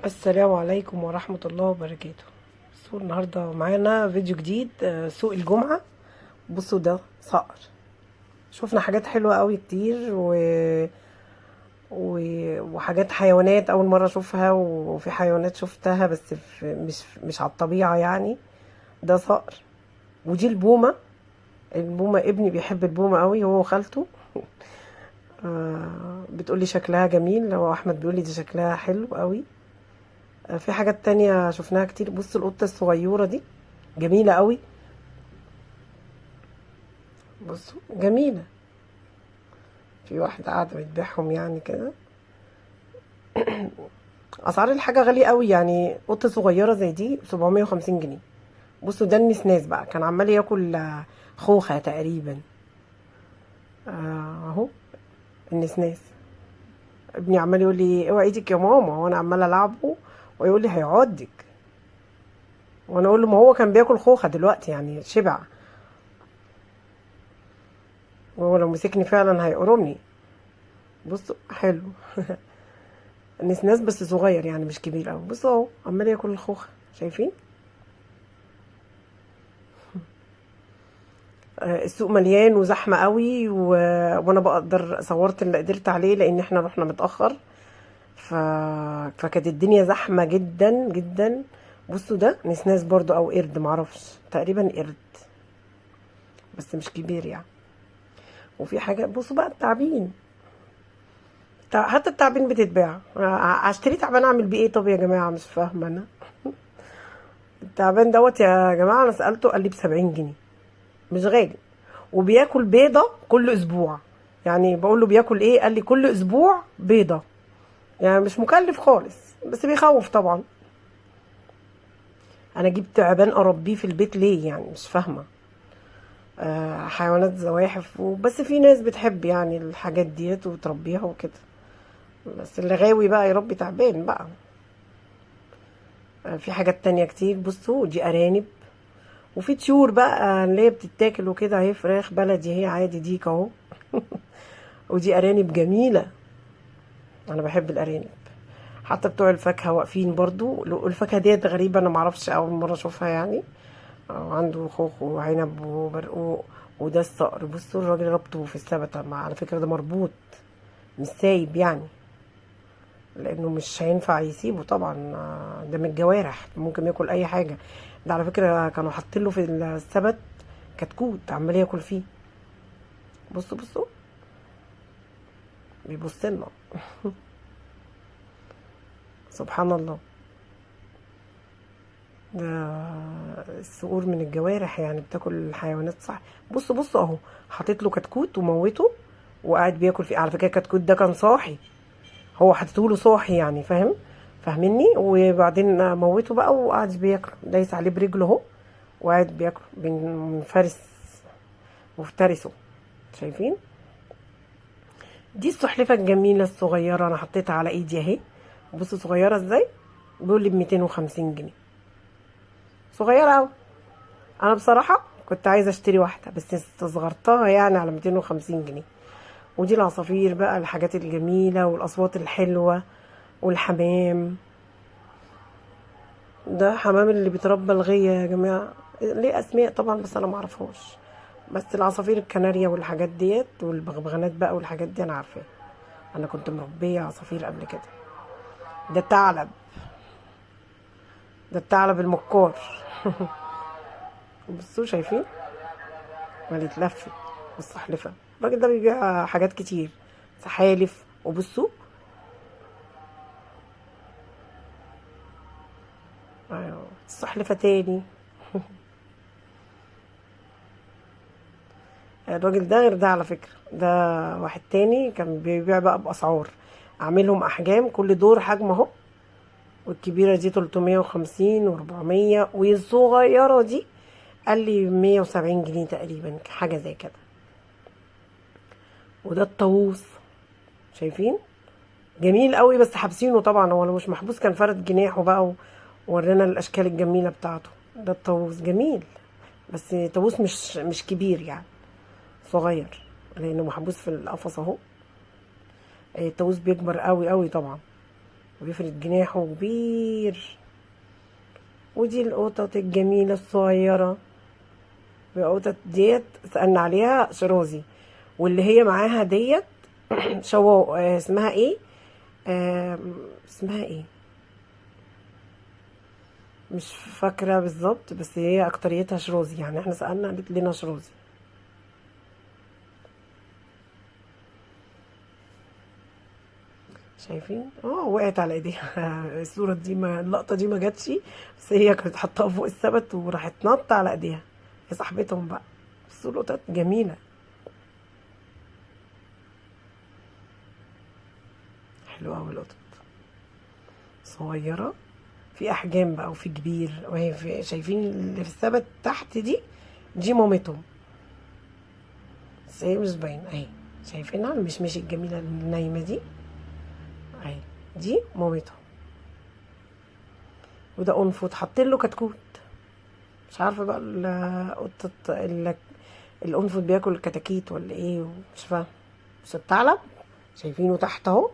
السلام عليكم ورحمة الله وبركاته. بصوا النهاردة معانا فيديو جديد، سوق الجمعة. بصوا ده صقر، شفنا حاجات حلوة قوي كتير وحاجات حيوانات أول مرة أشوفها، وفي حيوانات شفتها بس مش على الطبيعة يعني. ده صقر، ودي البومة. البومة ابني بيحب البومة قوي، هو وخالته. بتقولي شكلها جميل، هو أحمد بيقولي دي شكلها حلو قوي. في حاجات تانية شفناها كتير. بصوا القطة الصغيرة دي جميلة قوي، بصوا جميلة. في واحدة قاعدة بتبيعهم يعني كده. أسعار الحاجة غالية قوي يعني، قطة صغيرة زي دي 750 جنيه. بصوا ده النسناس بقى، كان عمال ياكل خوخة تقريبا. اهو النسناس. ابني عمال يقول لي اوعي ايدك يا ماما، وانا عمالة العبه ويقول لي هيعضك، وانا اقول له ما هو كان بياكل خوخة دلوقتي يعني شبع، وهو لو مسكني فعلا هيقرمني. بصوا حلو. النسناس بس صغير يعني مش كبير قوي. بصوا اهو عمال ياكل الخوخة، شايفين؟ السوق مليان وزحمة قوي، وانا بقدر صورت اللي قدرت عليه لان احنا رحنا متأخر، فكانت الدنيا زحمة جدا جدا. بصوا ده نسناس برضو او قرد معرفش، تقريبا قرد بس مش كبير يعني. وفي حاجة بصوا بقى التعابين، حتى التعابين بتتباع. هشتري تعبان اعمل بيه ايه؟ طب يا جماعة مش فاهمة انا. التعبان دوت يا جماعة انا سألته قال لي ب70 جنيه، مش غالي، وبياكل بيضة كل اسبوع. يعني بقول له بياكل ايه؟ قال لي كل اسبوع بيضة، يعني مش مكلف خالص، بس بيخوف طبعا. انا جبت تعبان اربيه في البيت ليه يعني؟ مش فاهمة. حيوانات زواحف، وبس في ناس بتحب يعني الحاجات ديت وتربيها وكده، بس اللي غاوي بقى يربي تعبان بقى. في حاجات تانية كتير. بصوا دي ارانب، وفي طيور بقى اللي هي بتتاكل وكده، اهي فراخ بلدي اهي عادي ديك اهو. ودي ارانب جميلة، انا بحب الارانب. حتى بتوع الفاكهة واقفين برضو. الفاكهة ديت غريبة، انا معرفش، اول مرة اشوفها يعني. عنده خوخ وعنب وبرقوق. وده الصقر، بصوا الراجل ربطه في السبتة، على فكرة ده مربوط مش سايب يعني، لانه مش هينفع يسيبه طبعا، ده من الجوارح ممكن ياكل اي حاجة. ده على فكرة كانوا حاطين له في السبت كتكوت عمال ياكل فيه. بصوا بصوا بيبص لنا. سبحان الله، ده الصقور من الجوارح يعني، بتاكل الحيوانات صح. بصوا بصوا اهو حاطط له كتكوت وموته وقاعد بياكل فيه. على فكرة الكتكوت ده كان صاحي، هو حاطته له صاحي يعني، فاهميني؟ وبعدين موته بقى وقعد بياكله، دايس عليه برجله اهو وقاعد بياكله، منفرس مفترسه. شايفين؟ دي السلحفه الجميلة الصغيرة، انا حطيتها على ايدي اهي. بصوا صغيرة ازاي، بيقول لي ب250 جنيه، صغيرة قوي. انا بصراحة كنت عايزه اشتري واحدة بس استصغرتها يعني على 250 جنيه. ودي العصافير بقى، الحاجات الجميلة والاصوات الحلوة والحمام. ده حمام اللي بيتربى الغيه يا جماعة، ليه اسماء طبعا بس انا معرفهاش. بس العصافير الكناريا والحاجات ديت والبغبغانات بقى والحاجات دي انا عارفاها، انا كنت مربيه عصافير قبل كده. ده الثعلب، ده الثعلب المكار. بصوا شايفين؟ ما يتلفت. والسلحفه، الراجل ده بيبيع حاجات كتير، سحالف. وبصوا ايوه السلحفه تاني. الراجل ده غير ده على فكرة، ده واحد تاني كان بيبيع بقى بأسعار، عاملهم أحجام، كل دور حجم اهو. والكبيرة دي 350 و400، والصغيرة دي قال لي 170 جنيه تقريبا، حاجة زي كده. وده الطاووس، شايفين؟ جميل قوي بس حابسينه طبعا، هو لو مش محبوس كان فرد جناحه بقى وورانا الاشكال الجميلة بتاعته. ده الطاووس جميل، بس طاووس مش كبير يعني، صغير لانه محبوس في القفص اهو. الطاووس بيكبر قوي قوي طبعا. وبيفرد جناحه كبير. ودي القطط الجميلة الصغيرة، القطط ديت سألنا عليها شرازي، واللي هي معاها ديت شواو، اسمها ايه؟ اسمها ايه؟ مش فاكرة بالظبط، بس هي اكتريتها شرازي يعني، احنا سألنا قالت لنا شرازي. شايفين؟ وقعت على ايديها. الصورة دي، ما اللقطة دي ما جاتش، بس هي كانت حطاها فوق السبت وراحت نط على ايديها، هي صاحبتهم بقى. بس القطط جميلة، حلوة اوي القطط، صغيرة، في احجام بقى وفي كبير. وهي شايفين اللي في السبت تحت دي مامتهم، بس هي مش باينة اهي، شايفينها المشمش الجميلة النايمة دي اهي، دي مامتهم. وده قنفذ حاطين له كتكوت، مش عارفه بقى القطة القنفذ بياكل الكتاكيت ولا ايه، مش فاهمه. بس الثعلب شايفينه تحت اهو،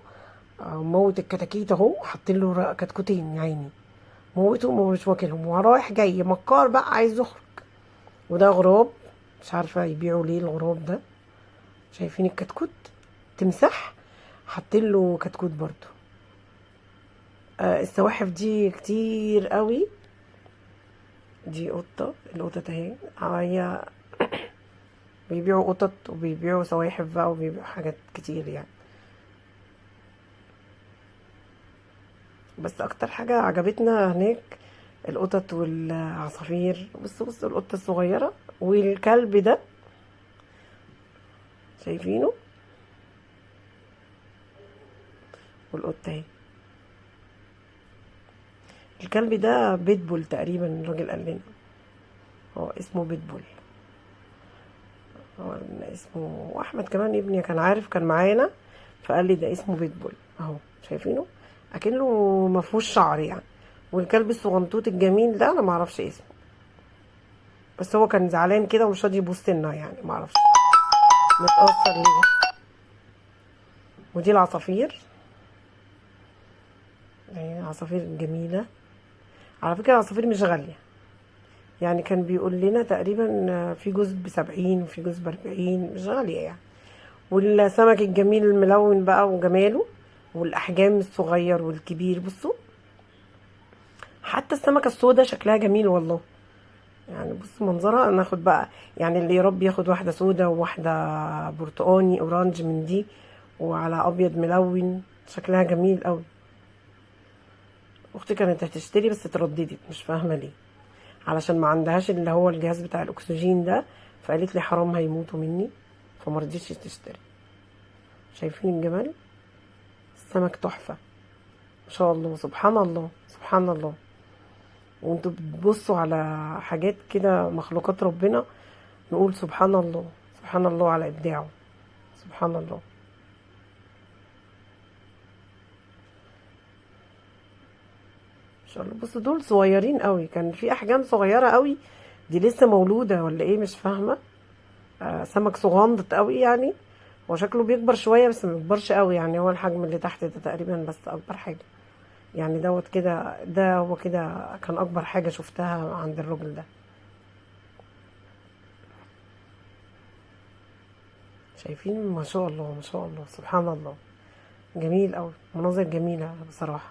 موت الكتاكيت اهو، حاطين له كتكوتين يا عيني، موتهم ومش واكلهم، ورايح جاي مكار بقى عايز يخرج. وده غراب، مش عارفه يبيعوا ليه الغراب ده. شايفين الكتكوت تمساح، حاطين له كتكوت برضو. السواحف دي كتير قوي. دي قطة، القطط اهي، هي بيبيعوا قطط وبيبيعوا سواحف بقى وبيبيعوا حاجات كتير يعني. بس اكتر حاجة عجبتنا هناك القطط والعصافير. بصوا القطة الصغيرة والكلب ده، شايفينه؟ والقطة اهي. الكلب ده بيتبول تقريبا، الراجل قال لنا هو اسمه بيتبول، هو اسمه. واحمد كمان ابني كان عارف، كان معانا، فقال لي ده اسمه بيتبول اهو، شايفينه اكنه ما فيهوش شعر يعني. والكلب الصغنطوط الجميل ده انا ما اعرفش اسمه، بس هو كان زعلان كده ومش راضي يبص لنا يعني، ما اعرفش متأثر ليه. ودي العصافير، يعني عصافير جميلة على فكرة. العصافير مش غالية يعني، كان بيقول لنا تقريبا في جزء ب70 وفي جزء ب40، مش غالية يعني. والسمك الجميل الملون بقى وجماله، والأحجام الصغير والكبير. بصوا حتى السمكة السوداء شكلها جميل والله يعني. بصوا منظرها، انا اخد بقى يعني اللي يربي ياخد واحدة سوداء وواحدة برتقاني اورانج من دي، وعلى ابيض ملون، شكلها جميل قوي. اختي كانت هتشتري بس اترددت، مش فاهمه ليه، علشان ما عندهاش اللي هو الجهاز بتاع الاكسجين ده، فقالت لي حرام هيموتوا مني، فما رضيتش تشتري. شايفين الجمال؟ السمك تحفة ما شاء الله، سبحان الله سبحان الله. وانتوا بتبصوا على حاجات كده مخلوقات ربنا، نقول سبحان الله سبحان الله على ابداعه، سبحان الله. ما شاء الله. بصوا دول صغيرين قوي، كان في احجام صغيرة قوي، دي لسه مولودة ولا ايه مش فاهمه. سمك صغنطط قوي يعني، هو شكله بيكبر شوية بس ما بيكبرش قوي يعني، هو الحجم اللي تحت ده تقريبا بس اكبر حاجة يعني، دوت كده، ده هو كده كان اكبر حاجة شفتها عند الراجل ده. شايفين؟ ما شاء الله ما شاء الله سبحان الله، جميل قوي، مناظر جميلة بصراحة.